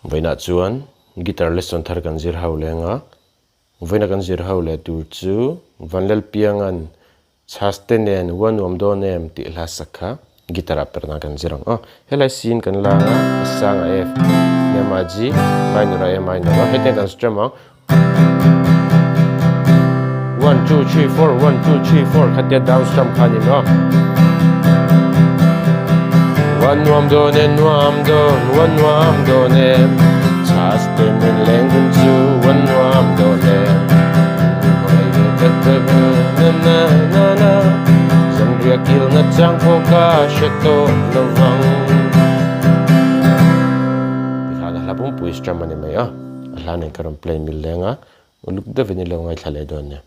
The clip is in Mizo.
Vawiinah chuan guitar lesson thar kan zir ho leng a, vawiina kan zir ho leh tur chu Vanlalpianga'n Chhaste nen ua nuam dawn em tih hla sak kha guitar ah perna kan zir ang aw. Helai sin kan la ang a, a sang a F, hniam a G, minor a A minor a, hetiang kan strum ang. One two three four, one two three four khatia down strum kha a ni maw. Ua nuam dawn e, nuam dawn, ua nuam dawn e, Chhaste nen leng dun chu ua nuam dawn e. Zanriah kilna chang pawh ka hre tawh lo vang. Tikhan a hla pumpui strum a ni mai a, a hla nen ka rawn play mil leng a, uluk deuhin i lo ngaithla leh dawn nia.